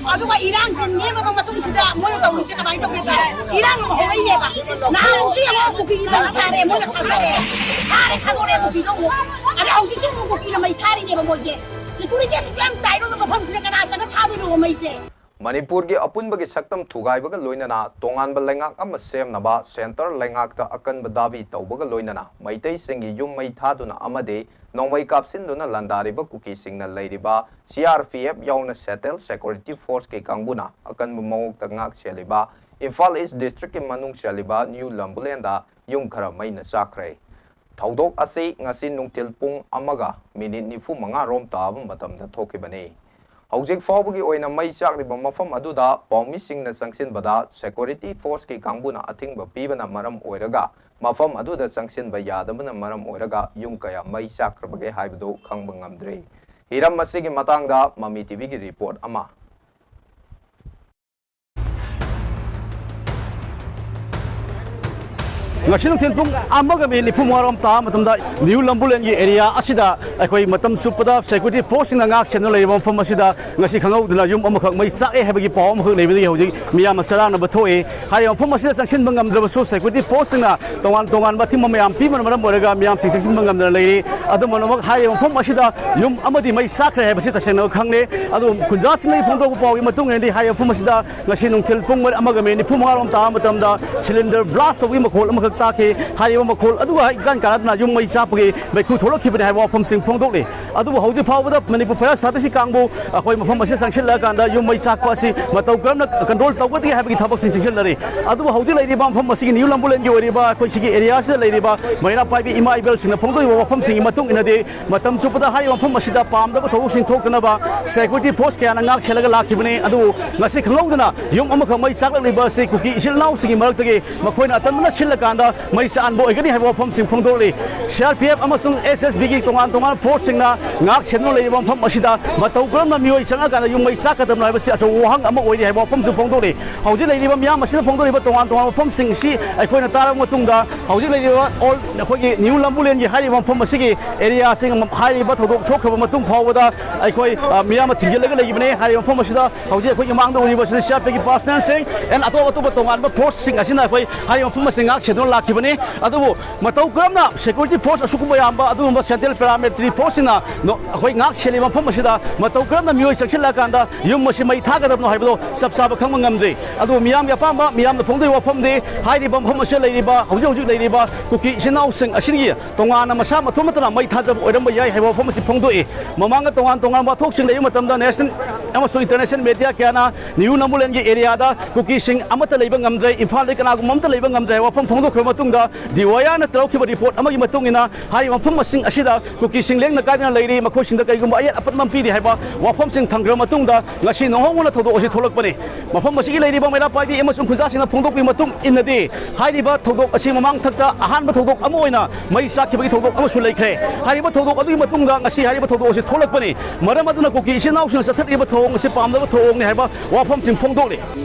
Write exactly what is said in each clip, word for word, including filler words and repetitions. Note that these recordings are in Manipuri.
ꯑꯗꯨꯒ ꯏꯔꯥꯡꯁꯦ ꯅꯦꯝꯃꯕ ꯃꯇꯨꯡꯁꯤꯗ ꯃꯣꯏꯅ ꯇꯧꯔꯤꯁꯦ ꯀꯃꯥꯏꯅ ꯇꯧꯒꯦꯗ? ꯏꯔꯥꯡ ꯑꯃ ꯍꯧꯔꯛꯏꯅꯦꯕ꯫ ꯅꯍꯥꯟꯁꯨ ꯌꯦꯡꯉꯣ, ꯀꯨꯀꯤꯒꯤ ꯃꯩ ꯊꯥꯔꯦ, ꯃꯣꯏꯅ ꯊꯥꯖꯔꯦ, ꯊꯥꯔꯦ ꯈꯪꯉꯨꯔꯦ ꯀꯨꯀꯤꯗꯣ ꯑꯃꯨꯛ꯫ ꯑꯗꯩ ꯍꯧꯖꯤꯛꯁꯨ ꯑꯃꯨꯛ ꯀꯨꯀꯤꯅ ꯃꯩ ꯊꯥꯔꯤꯅꯦꯕ ꯃꯣꯏꯁꯦ꯫ ꯁꯦꯀ꯭ꯌꯨꯔꯤꯇꯤ ꯑꯁꯨꯛ ꯌꯥꯝ ꯇꯥꯏꯠ ꯑꯣꯏꯕ ꯃꯐꯝꯁꯤꯗ ꯀꯅꯥ ꯆꯪꯉ ꯊꯥꯗꯣꯏꯅꯣꯕ ꯃꯩꯁꯦ? ꯃꯅꯤꯄꯨꯔꯒꯤ ꯑꯄꯨꯟꯕꯒꯤ ꯁꯛꯇꯝ ꯊꯨꯒꯥꯏꯕꯒ ꯂꯣꯏꯅꯅ ꯇꯣꯉꯥꯟꯕ ꯂꯩꯉꯥꯛ ꯑꯃ ꯁꯦꯝꯅꯕ ꯁꯦꯟꯇꯔ ꯂꯩꯉꯥꯛꯇ ꯑꯀꯟꯕ ꯗꯥꯕꯤ ꯇꯧꯕꯒ ꯂꯣꯏꯅꯅ ꯃꯩꯇꯩꯁꯤꯡꯒꯤ ꯌꯨꯝ ꯃꯩ ꯊꯥꯗꯨꯅ ꯑꯃꯗꯤ ꯅꯣꯡꯃꯩ ꯀꯥꯞꯁꯤꯟꯗꯨꯅ ꯂꯥꯟꯗꯥꯔꯤꯕ ꯀꯨꯀꯤꯁꯤꯡꯅ ꯂꯩꯔꯤꯕ ꯁꯤ ꯑꯥꯔ ꯄꯤ ꯑꯦꯐ ꯌꯥꯎꯅ ꯁꯦꯟꯇ꯭ꯔꯦꯜ ꯁꯦꯀ꯭ꯌꯨꯔꯤꯇꯤ ꯐꯣꯔꯁꯀꯤ ꯀꯥꯡꯕꯨꯅ ꯑꯀꯟꯕ ꯃꯑꯣꯡꯗ ꯉꯥꯛ ꯁꯦꯜꯂꯤꯕ ꯏꯝꯐꯥꯜ ꯏꯁ ꯗꯤꯁꯇ꯭ꯔꯤꯛꯀꯤ ꯃꯅꯨꯡ ꯆꯜꯂꯤꯕ ꯅ꯭ꯌꯨ ꯂꯝꯕꯨꯂꯦꯟꯗ ꯌꯨꯝ ꯈꯔ ꯃꯩꯅ ꯆꯥꯛꯈ꯭ꯔꯦ꯫ ꯊꯧꯗꯣꯛ ꯑꯁꯤ ꯉꯁꯤ ꯅꯨꯡꯊꯤꯜ ꯄꯨꯡ ꯑꯃꯒ ꯃꯤꯅꯤꯠ ꯅꯤꯐꯨ ꯃꯉꯥ ꯔꯣꯝ ꯇꯥꯕ ꯃꯇꯝꯗ ꯊꯣꯛꯈꯤꯕꯅꯤ꯫ ꯍꯧꯖꯤꯛ ꯐꯥꯎꯕꯒꯤ ꯑꯣꯏꯅ ꯃꯩ ꯆꯥꯛꯂꯤꯕ ꯃꯐꯝ ꯑꯗꯨꯗ ꯄꯥꯎꯃꯤꯁꯤꯡꯅ ꯆꯪꯁꯤꯟꯕꯗ ꯁꯦꯀ꯭ꯌꯨꯔꯤꯇꯤ ꯐꯣꯔꯁꯀꯤ ꯀꯥꯡꯕꯨꯅ ꯑꯊꯤꯡꯕ ꯄꯤꯕꯅ ꯃꯔꯝ ꯑꯣꯏꯔꯒ ꯃꯐꯝ ꯑꯗꯨꯗ ꯆꯪꯁꯤꯟꯕ ꯌꯥꯗꯕꯅ ꯃꯔꯝ ꯑꯣꯏꯔꯒ ꯌꯨꯝ ꯀꯌꯥ ꯃꯩ ꯆꯥꯛꯈ꯭ꯔꯕꯒꯦ ꯍꯥꯏꯕꯗꯨ ꯈꯪꯕ ꯉꯝꯗ꯭ꯔꯤ꯫ ꯍꯤꯔꯝ ꯑꯁꯤꯒꯤ ꯃꯇꯥꯡꯗ ꯃꯃꯤ ꯇꯤ ꯚꯤꯒꯤ ꯔꯤꯄꯣꯔꯠ ꯑꯃ꯫ ꯉꯁꯤ ꯅꯨꯡꯊꯤꯜ ꯄꯨꯡ ꯑꯃꯒ ꯃꯤꯅꯤꯠ ꯅꯤꯐꯨ ꯃꯉꯥ ꯔꯣꯝ ꯇꯥꯕ ꯃꯇꯝꯗ ꯅ꯭ꯌꯨ ꯂꯝꯕꯨꯂꯦꯟꯒꯤ ꯑꯦꯔꯤꯌꯥ ꯑꯁꯤꯗ ꯑꯩꯈꯣꯏ ꯃꯇꯝ ꯆꯨꯞꯄꯗ ꯁꯦꯀ꯭ꯌꯨꯔꯤꯇꯤ ꯐꯣꯔꯁꯁꯤꯡꯅ ꯉꯥꯛ ꯁꯦꯟꯗꯨꯅ ꯂꯩꯔꯤꯕ ꯃꯐꯝ ꯑꯁꯤꯗ ꯉꯁꯤ ꯈꯪꯍꯧꯗꯅ ꯌꯨꯝ ꯑꯃꯈꯛ ꯃꯩ ꯆꯥꯛꯑꯦ ꯍꯥꯏꯕꯒꯤ ꯄꯥꯎ ꯑꯃꯈꯛ ꯂꯩꯕꯗꯒꯤ ꯍꯧꯖꯤꯛ ꯃꯤꯌꯥꯝꯅ ꯆꯔꯥꯡꯅꯕ ꯊꯣꯛꯑꯦ꯫ ꯍꯥꯏꯔꯤꯕ ꯃꯐꯝ ꯑꯁꯤꯗ ꯆꯪꯁꯤꯟꯕ ꯉꯝꯗ꯭ꯔꯕꯁꯨ ꯁꯦꯀ꯭ꯌꯨꯔꯤꯇꯤ ꯐꯣꯔꯁꯁꯤꯡꯅ ꯇꯣꯉꯥꯟ ꯇꯣꯉꯥꯟꯕ ꯑꯊꯤꯡꯕ ꯃꯌꯥꯝ ꯄꯤꯕꯅ ꯃꯔꯝ ꯑꯣꯏꯔꯒ ꯃꯤꯌꯥꯝꯁꯤꯡ ꯆꯪꯁꯤꯟꯕ ꯉꯝꯗꯅ ꯂꯩꯔꯤ꯫ ꯑꯗꯨꯝ ꯑꯣꯏꯅꯃꯛ ꯍꯥꯏꯔꯤꯕ ꯃꯐꯝ ꯑꯁꯤꯗ ꯌꯨꯝ ꯑꯃꯗꯤ ꯃꯩ ꯆꯥꯛꯈ꯭ꯔꯦ ꯍꯥꯏꯕꯁꯤ ꯇꯁꯦꯡꯅ ꯈꯪꯂꯦ꯫ ꯑꯗꯨꯕꯨ ꯈꯨꯟꯖꯥꯁꯤꯡꯗꯒꯤ ꯐꯣꯡꯗꯣꯛꯄ ꯄꯥꯎꯒꯤ ꯃꯇꯨꯡ ꯏꯟꯅꯗꯤ ꯍꯥꯏꯔꯤꯕ ꯃꯐꯝ ꯑꯁꯤꯗ ꯉꯁꯤ ꯅꯨꯡꯊꯤꯜ ꯄꯨꯡ ꯑꯃꯒ ꯃꯤꯅꯤꯠ ꯅꯤꯐꯨ ꯃꯉꯥ ꯔꯣꯝ ꯇꯥꯕ ꯃꯇꯝꯗ ꯁꯤꯂꯤꯟꯗꯔ ꯕ꯭ꯂꯥꯁ ꯇꯧꯕꯒꯤ ꯃꯈꯣꯜ ꯑꯃꯈꯛ ꯇꯥꯈꯤ꯫ ꯍꯥꯏꯔꯤꯕ ꯃꯈꯣꯜ ꯑꯗꯨꯒ ꯏꯀꯥꯟ ꯀꯥꯟꯅꯗꯅ ꯌꯨꯝ ꯃꯩ ꯆꯥꯛꯄꯒꯤ ꯃꯩꯈꯨ ꯊꯣꯛꯂꯛꯈꯤꯕꯅꯤ ꯍꯥꯏꯕ ꯋꯥꯐꯝꯁꯤꯡ ꯐꯣꯡꯗꯣꯛꯂꯤ꯫ ꯑꯗꯨꯕꯨ ꯍꯧꯖꯤꯛ ꯐꯥꯎꯕꯗ ꯃꯅꯤꯄꯨꯔ ꯐꯥꯌꯔ ꯁꯥꯔꯚꯤꯁꯀꯤ ꯀꯥꯡꯕꯨ ꯑꯩꯈꯣꯏ ꯃꯐꯝ ꯑꯁꯤꯗ ꯆꯪꯁꯤꯜꯂꯛꯑꯀꯥꯟꯗ ꯌꯨꯝ ꯃꯩ ꯆꯥꯛꯄ ꯑꯁꯤ ꯃꯇꯧ ꯀꯔꯝꯅ ꯀꯟꯇ꯭ꯔꯣꯜ ꯇꯧꯒꯗꯒꯦ ꯍꯥꯏꯕꯒꯤ ꯊꯕꯛꯁꯤꯡ ꯆꯪꯁꯤꯜꯂꯔꯤ꯫ ꯑꯗꯨꯕꯨ ꯍꯧꯖꯤꯛ ꯂꯩꯔꯤꯕ ꯃꯐꯝ ꯑꯁꯤꯒꯤ ꯅ꯭ꯌꯨ ꯂꯝꯕꯨꯂꯦꯟꯒꯤ ꯑꯣꯏꯔꯤꯕ ꯑꯩꯈꯣꯏ ꯁꯤꯒꯤ ꯑꯦꯔꯤꯌꯥꯁꯤꯗ ꯂꯩꯔꯤꯕ ꯃꯩꯔꯥ ꯄꯥꯏꯕꯤ ꯏꯃꯥ ꯏꯕꯦꯜꯁꯤꯡꯅ ꯐꯣꯡꯗꯣꯛꯂꯤꯕ ꯋꯥꯐꯝꯁꯤꯡꯒꯤ ꯃꯇꯨꯡ ꯏꯟꯅꯗꯤ ꯃꯇꯝ ꯆꯨꯞꯄꯗ ꯍꯥꯏꯔꯤꯕ ꯃꯐꯝ ꯑꯁꯤꯗ ꯄꯥꯝꯗꯕ ꯊꯧꯗꯣꯛꯁꯤꯡ ꯊꯣꯛꯇꯅꯕ ꯁꯦꯀ꯭ꯌꯨꯔꯤꯇꯤ ꯐꯣꯔꯁ ꯀꯌꯥꯅ ꯉꯥꯛ ꯁꯦꯜꯂꯒ ꯂꯥꯛꯈꯤꯕꯅꯤ꯫ ꯑꯗꯨꯕꯨ ꯉꯁꯤ ꯈꯪꯍꯧꯗꯅ ꯌꯨꯝ ꯑꯃꯈꯛ ꯃꯩ ꯆꯥꯛꯂꯛꯂꯤꯕ ꯑꯁꯤ ꯀꯨꯀꯤ ꯏꯆꯤꯜ ꯏꯅꯥꯎꯁꯤꯡꯒꯤ ꯃꯔꯛꯇꯒꯤ ꯃꯈꯣꯏꯅ ꯑꯇꯟꯕꯅ ꯁꯤꯜꯂꯀꯥꯟꯗ ꯃꯩ ꯆꯥꯛꯍꯟꯕ ꯑꯣꯏꯒꯅꯤ ꯍꯥꯏꯕ ꯋꯥꯐꯝꯁꯤꯡ ꯐꯣꯡꯗꯣꯛꯂꯤ꯫ ꯁꯤ ꯑꯥꯔ ꯄꯤ ꯑꯦꯐ ꯑꯃꯁꯨꯡ ꯑꯦꯁ ꯑꯦꯁ ꯕꯤꯒꯤ ꯇꯣꯉꯥꯟ ꯇꯣꯉꯥꯟꯕ ꯐꯣꯔꯁꯁꯤꯡꯅ ꯉꯥꯛ ꯁꯦꯟꯗꯨꯅ ꯂꯩꯔꯤꯕ ꯃꯐꯝ ꯑꯁꯤꯗ ꯃꯇꯧ ꯀꯔꯝꯅ ꯃꯤꯑꯣꯏ ꯆꯪꯉꯀꯥꯟꯗ ꯌꯨꯝ ꯃꯩ ꯆꯥꯛꯀꯗꯕꯅꯣ ꯍꯥꯏꯕꯁꯤ ꯑꯆꯧꯕ ꯋꯥꯍꯪ ꯑꯃ ꯑꯣꯏꯔꯤ ꯍꯥꯏꯕ ꯋꯥꯐꯝꯁꯨ ꯐꯣꯡꯗꯣꯛꯂꯤ꯫ ꯍꯧꯖꯤꯛ ꯂꯩꯔꯤꯕ ꯃꯤꯌꯥꯝ ꯑꯁꯤꯅ ꯐꯣꯡꯗꯣꯔꯤꯕ ꯇꯣꯉꯥꯟ ꯇꯣꯉꯥꯟꯕ ꯋꯥꯐꯝꯁꯤꯡ ꯑꯁꯤ ꯑꯩꯈꯣꯏꯅ ꯇꯥꯔꯕ ꯃꯇꯨꯡꯗ ꯍꯧꯖꯤꯛ ꯂꯩꯔꯤꯕ ꯑꯣꯜ ꯑꯩꯈꯣꯏꯒꯤ ꯅ꯭ꯌꯨ ꯂꯝꯕꯨꯂꯦꯟꯒꯤ ꯍꯥꯏꯔꯤꯕ ꯃꯐꯝ ꯑꯁꯤꯒꯤ ꯑꯦꯔꯤꯌꯥꯁꯤꯡ, ꯍꯥꯏꯔꯤꯕ ꯊꯧꯗꯣꯛ ꯊꯣꯛꯈ꯭ꯔꯕ ꯃꯇꯨꯡ ꯐꯥꯎꯕꯗ ꯑꯩꯈꯣꯏ, ꯑ, ꯃꯤꯌꯥꯝꯅ ꯊꯤꯡꯖꯤꯜꯂꯒ ꯂꯩꯕꯅꯦ꯫ ꯍꯥꯏꯔꯤꯕ ꯃꯐꯝ ꯑꯁꯤꯗ ꯍꯧꯖꯤꯛ ꯑꯩꯈꯣꯏ ꯏꯃꯥꯡꯗ ꯎꯔꯤꯕꯁꯤꯅ ꯁꯤ ꯑꯥꯔ ꯄꯤꯒꯤ ꯄꯥꯔꯁꯅꯦꯜꯁꯤꯡ ꯑꯦꯟ ꯑꯇꯣꯞ ꯑꯇꯣꯞꯄ ꯇꯣꯉꯥꯟꯕ ꯐꯣꯔꯁꯁꯤꯡ ꯑꯁꯤꯅ ꯑꯩꯈꯣꯏ ꯍꯥꯏꯔꯤꯕ ꯃꯐꯝ ꯑꯁꯤ ꯉꯥꯛ ꯁꯦꯟꯗꯨꯅ ꯂꯥꯛꯈꯤꯕꯅꯤ꯫ ꯑꯗꯨꯕꯨ ꯃꯇꯧ ꯀꯔꯝꯅ ꯁꯦꯀ꯭ꯌꯨꯔꯤꯇꯤ ꯐꯣꯔꯁ ꯑꯁꯨꯒꯨꯝꯕ ꯌꯥꯝꯕ ꯑꯗꯨꯒꯨꯝꯕ ꯁꯦꯟꯇ꯭ꯔꯦꯜ ꯄꯦꯔꯥꯃꯤꯂꯤꯇꯔꯤ ꯐꯣꯔꯁꯁꯤꯡꯅ ꯅꯣ-, ꯑꯩꯈꯣꯏ ꯉꯥꯛ ꯁꯦꯜꯂꯤꯕ ꯃꯐꯝ ꯑꯁꯤꯗ ꯃꯇꯧ ꯀꯔꯝꯅ ꯃꯤꯑꯣꯏ ꯆꯪꯁꯤꯜꯂꯛꯑꯀꯥꯟꯗ ꯌꯨꯝ ꯑꯁꯤ ꯃꯩ ꯊꯥꯒꯗꯕꯅꯣ ꯍꯥꯏꯕꯗꯣ ꯆꯞ ꯆꯥꯕ ꯈꯪꯕ ꯉꯝꯗ꯭ꯔꯤ꯫ ꯑꯗꯨꯕꯨ ꯃꯤꯌꯥꯝꯒꯤ ꯑꯄꯥꯝꯕ, ꯃꯤꯌꯥꯝꯅ ꯐꯣꯡꯗꯣꯛꯏꯕ ꯋꯥꯐꯝꯗꯤ ꯍꯥꯏꯔꯤꯕ ꯃꯐꯝ ꯑꯁꯤꯗ ꯂꯩꯔꯤꯕ, ꯍꯧꯖꯤꯛ ꯍꯧꯖꯤꯛ ꯂꯩꯔꯤꯕ ꯀꯨꯀꯤ ꯏꯆꯤꯟ ꯏꯅꯥꯎꯁꯤꯡ ꯑꯁꯤꯒꯤ ꯇꯣꯉꯥꯟꯅ ꯃꯁꯥ ꯃꯊꯣꯝ ꯅꯠꯇꯅ ꯃꯩ ꯊꯥꯖꯕ ꯑꯣꯏꯔꯝꯕ ꯌꯥꯏ ꯍꯥꯏꯕ ꯋꯥꯐꯝ ꯑꯁꯤ ꯐꯣꯡꯗꯣꯛꯏ꯫ ꯃꯃꯥꯡꯗ ꯇꯣꯉꯥꯟ ꯇꯣꯉꯥꯟꯕ ꯋꯥꯊꯣꯛꯁꯤꯡ ꯂꯩꯕ ꯃꯇꯝꯗ ꯅꯦꯁꯅꯦꯜ ꯑꯃꯁꯨꯡ ꯏꯟꯇꯔꯅꯦꯁꯅꯦꯜ ꯃꯦꯗꯤꯌꯥ ꯀꯌꯥꯅ ꯅ꯭ꯌꯨ ꯅꯥꯃꯨꯂꯦꯟꯒꯤ ꯑꯦꯔꯤꯌꯥꯗ ꯀꯨꯀꯤꯁꯤꯡ ꯑꯃꯠꯇ ꯂꯩꯕ ꯉꯝꯗ꯭ꯔꯦ, ꯏꯝꯐꯥꯜꯗꯒꯤ ꯀꯅꯥꯒꯨꯝꯕ ꯑꯃꯠꯇ ꯂꯩꯕ ꯉꯝꯗ꯭ꯔꯦ ꯍꯥꯏꯕ ꯋꯥꯐꯝ ꯐꯣꯡꯗꯣꯛꯈ꯭ꯔꯕ ꯃꯇꯨꯡꯗ, ꯗꯤ ꯋꯥꯏ ꯑꯥꯔꯅ ꯇꯧꯔꯛꯈꯤꯕ ꯔꯤꯄꯣꯔꯠ ꯑꯃꯒꯤ ꯃꯇꯨꯡ ꯏꯟꯅ ꯍꯥꯏꯔꯤꯕ ꯃꯐꯝ ꯑꯁꯤꯡ ꯑꯁꯤꯗ ꯀꯨꯀꯤꯁꯤꯡ ꯂꯦꯡꯗ ꯀꯥꯏꯗꯅ ꯂꯩꯔꯤ, ꯃꯈꯣꯏꯁꯤꯡꯗ ꯀꯔꯤꯒꯨꯝꯕ ꯑꯌꯦꯠ ꯑꯄꯟ ꯑꯃ ꯄꯤꯔꯤ ꯍꯥꯏꯕ ꯋꯥꯐꯝꯁꯤꯡ ꯊꯝꯈ꯭ꯔꯕ ꯃꯇꯨꯡꯗ ꯉꯁꯤ ꯅꯣꯡꯍꯧꯅꯅ ꯊꯧꯗꯣꯛ ꯑꯁꯤ ꯊꯣꯛꯂꯛꯄꯅꯤ꯫ ꯃꯐꯝ ꯑꯁꯤꯒꯤ ꯂꯩꯔꯤꯕ ꯃꯩꯔꯥ ꯄꯥꯏꯕꯤ ꯑꯃꯁꯨꯡ ꯈꯨꯟꯖꯥꯁꯤꯡꯅ ꯐꯣꯡꯗꯣꯛꯄꯒꯤ ꯃꯇꯨꯡ ꯏꯟꯅꯗꯤ, ꯍꯥꯏꯔꯤꯕ ꯊꯧꯗꯣꯛ ꯑꯁꯤ ꯃꯃꯥꯡ ꯊꯛꯇ ꯑꯍꯥꯟꯕ ꯊꯧꯗꯣꯛ ꯑꯃ ꯑꯣꯏꯅ ꯃꯩ ꯆꯥꯛꯈꯤꯕꯒꯤ ꯊꯧꯗꯣꯛ ꯑꯃꯁꯨ ꯂꯩꯈ꯭ꯔꯦ꯫ ꯍꯥꯏꯔꯤꯕ ꯊꯧꯗꯣꯛ ꯑꯗꯨꯒꯤ ꯃꯇꯨꯡꯗ ꯉꯁꯤ ꯍꯥꯏꯔꯤꯕ ꯊꯧꯗꯣꯛ ꯑꯁꯤ ꯊꯣꯛꯂꯛꯄꯅꯤ꯫ ꯃꯔꯝ ꯑꯗꯨꯅ ꯀꯨꯀꯤ ꯏꯆꯤꯟ ꯏꯅꯥꯎꯁꯤꯡꯅ ꯆꯠꯊꯔꯤꯕ ꯊꯧꯑꯣꯡ ꯑꯁꯤ ꯄꯥꯝꯗꯕ ꯊꯧꯑꯣꯡꯅꯤ ꯍꯥꯏꯕ ꯋꯥꯐꯝꯁꯤꯡ ꯐꯣꯡꯗꯣꯛꯂꯤ꯫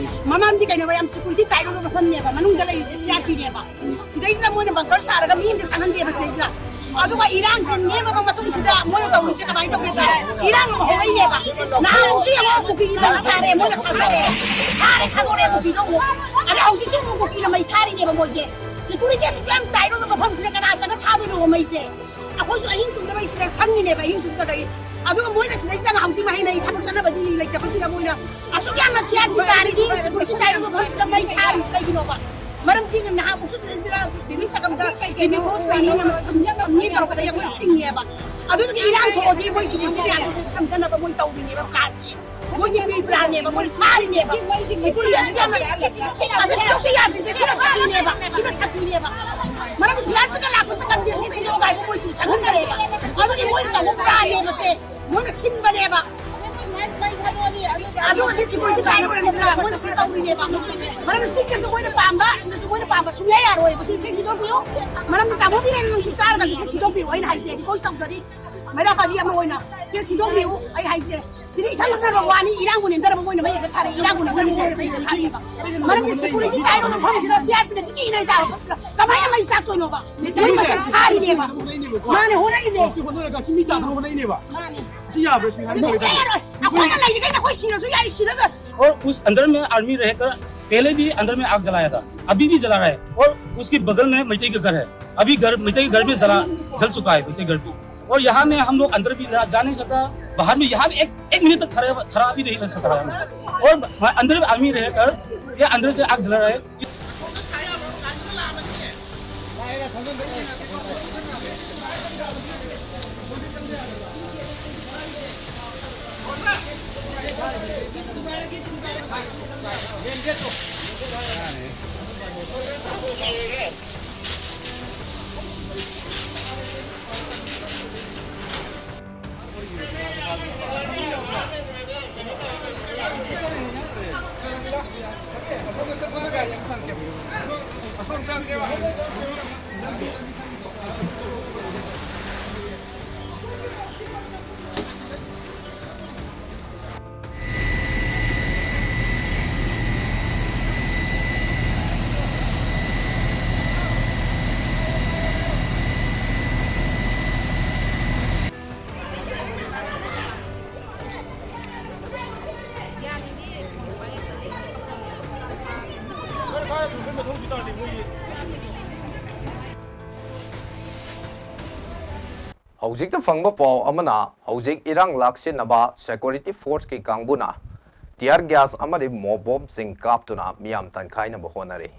ꯃꯃꯥꯡꯗꯤ ꯀꯩꯅꯣ ꯌꯥꯝ ꯁꯦꯀ꯭ꯌꯨꯔꯤꯇꯤ ꯇꯥꯏꯠ ꯑꯣꯏꯕ ꯃꯐꯝꯅꯦꯕ ꯃꯅꯨꯡꯗ ꯂꯩꯔꯤꯁꯦ, ꯁꯤ ꯑꯥꯔ ꯄꯤꯅꯦꯕ꯫ ꯁꯤꯗꯩꯁꯤꯗ ꯃꯣꯏꯅ ꯕꯪꯀꯔ ꯁꯥꯔꯒ ꯃꯤ ꯑꯝꯇ ꯆꯪꯍꯟꯗꯦꯕ ꯁꯤꯗꯩꯁꯤꯗ꯫ ꯑꯗꯨꯒ ꯏꯔꯥꯡꯁꯦ ꯅꯦꯝꯃꯕ ꯃꯇꯨꯡꯁꯤꯗ ꯃꯣꯏꯅ ꯇꯧꯔꯤꯁꯦ ꯀꯃꯥꯏꯅ ꯇꯧꯒꯦꯗ, ꯏꯔꯥꯡ ꯑꯃ ꯍꯧꯔꯛꯏꯅꯦꯕ꯫ ꯅꯍꯥꯟꯁꯨ ꯌꯦꯡꯉꯣ, ꯀꯨꯀꯤꯒꯤ ꯃꯩ ꯊꯥꯔꯦ, ꯃꯣꯏꯅ ꯊꯥꯖꯔꯦ, ꯊꯥꯔꯦ, ꯊꯥꯗꯣꯔꯛꯑꯦ ꯀꯨꯀꯤꯗꯣ ꯑꯃꯨꯛ꯫ ꯑꯗꯩ ꯍꯧꯖꯤꯛꯁꯨ ꯑꯃꯨꯛ ꯀꯨꯀꯤꯅ ꯃꯩ ꯊꯥꯔꯤꯅꯦꯕ ꯃꯣꯏꯁꯦ꯫ ꯁꯦꯀ꯭ꯌꯨꯔꯤꯇꯤ ꯑꯁꯨꯛ ꯌꯥꯝ ꯇꯥꯏꯠ ꯑꯣꯏꯕ ꯃꯐꯝꯁꯤꯗ ꯀꯅꯥ ꯆꯪꯉ ꯊꯥꯗꯣꯏꯅꯣꯕ ꯃꯩꯁꯦ? ꯑꯩꯈꯣꯏꯁꯨ ꯑꯍꯤꯡ ꯇꯨꯝꯗꯕꯩ ꯁꯤꯗ ꯁꯪꯉꯤꯅꯦꯕ, ꯑꯍꯤꯡ ꯇꯨꯝꯗꯕꯩ꯫ ꯑꯗꯨꯒ ꯃꯣꯏꯅ ꯁꯤꯗꯩꯁꯤꯗ ꯍꯧꯖꯤꯛ ꯃꯍꯩ ꯃꯍꯩ ꯊꯕꯛ ꯆꯠꯅꯕꯒꯤ ꯂꯩꯇꯕꯁꯤꯗ ꯃꯣꯏꯅ ꯑꯁꯨꯛ ꯌꯥꯝꯅ ꯁꯤ ꯑꯥꯔ ꯄꯤ ꯇꯥꯔꯤꯗꯤ ꯁꯦꯀ꯭ꯌꯨꯔꯤꯇꯤ ꯇꯥꯏꯠ ꯑꯣꯏꯕ ꯃꯐꯝꯁꯤꯗ ꯃꯩ ꯊꯥꯔꯤꯁꯤ ꯀꯩꯒꯤꯅꯣꯕ? ꯃꯔꯝꯗꯤ ꯅꯍꯥꯟꯃꯨꯛꯁꯨ ꯁꯤꯗꯩꯁꯤꯗ ꯕꯦꯕꯤ ꯁꯪꯒꯝꯗ ꯕꯦꯕꯤ ꯀ꯭ꯔꯣꯁ ꯂꯩꯅꯤꯅ ꯊꯝꯅꯤ ꯇꯧꯔꯛꯄꯗꯒꯤ ꯑꯩꯈꯣꯏ ꯊꯤꯡꯉꯦꯕ꯫ ꯑꯗꯨꯗꯨꯒꯤ ꯏꯔꯥꯡ ꯊꯣꯛꯑꯗꯤ ꯃꯣꯏ ꯁꯦꯀ꯭ꯌꯨꯔꯤꯇꯤ ꯃꯌꯥꯝꯁꯦ ꯊꯝꯗꯅꯕ ꯃꯣꯏ ꯇꯧꯔꯤꯅꯦꯕ ꯄ꯭ꯂꯥꯟꯁꯦ꯫ ꯃꯣꯏꯒꯤ ꯄ꯭ꯔꯤ ꯄ꯭ꯂꯥꯟꯅꯦꯕ, ꯃꯣꯏꯅ ꯁꯥꯔꯤꯅꯦꯕ꯫ ꯁꯦꯀ꯭ꯌꯨꯔꯤꯇꯤ ꯑꯁꯨꯛ ꯌꯥꯝꯅ ꯑꯁ ꯁꯤꯗꯣꯛꯁꯦ ꯌꯥꯗ꯭ꯔꯤꯁꯦ ꯁꯤꯅ ꯁꯥꯊꯤꯅꯦꯕ, ꯁꯤꯅ ꯁꯥꯊꯤꯅꯦꯕ꯫ ꯃꯔꯝꯗꯤ ꯐꯤꯌꯥꯔ ꯄꯤꯛꯀ ꯂꯥꯛꯄ ꯆꯠꯀꯟꯗꯦ ꯁꯤ ꯁꯤꯗꯣꯛ ꯍꯥꯏꯕ ꯃꯣꯏꯁꯨ ꯆꯪꯍꯟꯗ꯭ꯔꯦꯕ꯫ ꯑꯗꯨꯗꯤ ꯃꯣꯏꯅ ꯇꯧꯕ ꯄ꯭ꯂꯥꯟꯅꯦꯕ ꯁꯦ, ꯃꯣꯏꯅ ꯁꯤꯟꯕꯅꯦꯕ꯫ ꯑꯗꯨꯒꯗꯤ ꯁꯦꯀ꯭ꯌꯨꯔꯤꯇꯤ ꯇꯥꯏꯠ ꯑꯣꯏꯔꯝꯗꯅ ꯃꯣꯏꯅ ꯁꯤ ꯇꯧꯔꯤꯅꯦꯕ꯫ ꯃꯔꯝꯗꯤ ꯆꯤꯡꯗꯁꯨ ꯃꯣꯏꯅ ꯄꯥꯝꯕ, ꯁꯤꯗꯁꯨ ꯃꯣꯏꯅ ꯄꯥꯝꯕ ꯁꯨꯡꯌꯥ ꯌꯥꯔꯣꯏꯕ꯫ ꯁꯤ ꯁꯤ ꯁꯤꯗꯣꯛꯄꯤꯌꯨ꯫ ꯃꯔꯝꯗꯤ ꯇꯥꯃꯣ ꯕꯤꯔꯦꯟꯅ ꯅꯪꯁꯨ ꯆꯥꯔꯒꯗꯤ ꯁꯤ ꯁꯤꯗꯣꯛꯄꯤꯌꯨ꯫ ꯑꯩꯅ ꯍꯥꯏꯁꯦ ꯔꯤꯀ꯭ꯋꯦꯁ ꯇꯧꯖꯔꯤ, ꯃꯩꯔꯥ ꯄꯥꯏꯕꯤ ꯑꯃ ꯑꯣꯏꯅ ꯁꯤ ꯁꯤꯗꯣꯛꯄꯤꯌꯨ꯫ ꯑꯩ ꯍꯥꯏꯁꯦ ꯁꯤꯗꯤ ꯏꯊꯪ ꯅꯛꯅꯕ ꯋꯥꯅꯤ꯫ ꯏꯔꯥꯡꯕꯨ ꯅꯦꯝꯊꯔꯕ ꯃꯣꯏꯅ ꯃꯩ ꯍꯦꯛꯇ ꯊꯥꯔꯛꯏ, ꯏꯔꯥꯡꯕꯨ ꯅꯦꯝꯊꯔꯕ ꯃꯣꯏꯅ ꯃꯩ ꯍꯦꯛꯇ ꯊꯥꯔꯛꯏꯕ꯫ ꯃꯔꯝꯗꯤ ꯁꯦꯀ꯭ꯌꯨꯔꯤꯇꯤ ꯇꯥꯏꯔꯣ ꯃꯐꯝꯁꯤꯗ ꯁꯤ ꯑꯥꯔ ꯄꯤꯅ ꯇꯤꯀꯤ ꯏꯅꯩ ꯇꯥꯔꯣ ꯃꯐꯝꯁꯤꯗ ꯀꯃꯥꯏꯅ ꯃꯩ ꯆꯥꯛꯇꯣꯏꯅꯣꯕ? ꯃꯩ ꯃꯁꯛ ꯊꯥꯔꯤꯅꯦꯕ꯫ ꯃꯥꯅꯦ, ꯍꯣꯠꯅꯔꯤꯅꯦ꯫ ꯁꯤ ꯍꯣꯠꯅꯔꯒ ꯁꯤ ꯃꯤ ꯇꯥꯟꯅꯕ ꯍꯣꯠꯅꯔꯤꯅꯦꯕ꯫ ꯃꯥꯅꯦ꯫ ꯁꯤ ꯌꯥꯕ꯭ꯔꯥ ꯁꯤ ꯑꯗꯨ ꯍꯥꯏꯕꯤꯌꯨ꯫ ꯁꯨꯡꯌꯥ ꯌꯥꯔꯣꯏ꯫ ꯑꯩꯈꯣꯏꯅ ꯂꯩꯔꯤꯈꯩꯗꯤ ꯑꯩꯈꯣꯏ ꯁꯤꯔꯁꯨ ꯌꯥꯏ, ꯁꯤꯔꯁꯨ꯫ और उस अंदर में आर्मी रहकर पहले भी अंदर में आग जलाया था, अभी भी जला रहा है। और उसके बगल में मैतेई का घर है, अभी घर, मैतेई के घर में जला, जल चुका है, मैतेई घर भी। और यहाँ में हम लोग अंदर भी जा नहीं सकता, बाहर में यहाँ एक, एक मिनट तक खड़ा, खड़ा भी नहीं रह सकता है। और अंदर में आर्मी रहकर ये अंदर से आग जला रहा है। ꯍꯧꯖꯤꯛꯇ ꯐꯪꯕ ꯄꯥꯎ ꯑꯃꯅ, ꯍꯧꯖꯤꯛ ꯏꯔꯥꯡ ꯂꯥꯛꯁꯤꯟꯅꯕ ꯁꯦꯀ꯭ꯌꯨꯔꯤꯇꯤ ꯐꯣꯔꯁꯀꯤ ꯀꯥꯡꯕꯨꯅ ꯇꯤꯌꯔ ꯒ꯭ꯌꯥꯁ ꯑꯃꯗꯤ ꯃꯣꯞ ꯕꯣꯝꯁꯤꯡ ꯀꯥꯞꯇꯨꯅ ꯃꯤꯌꯥꯝ ꯇꯟꯈꯥꯏꯅꯕ ꯍꯣꯠꯅꯔꯤ꯫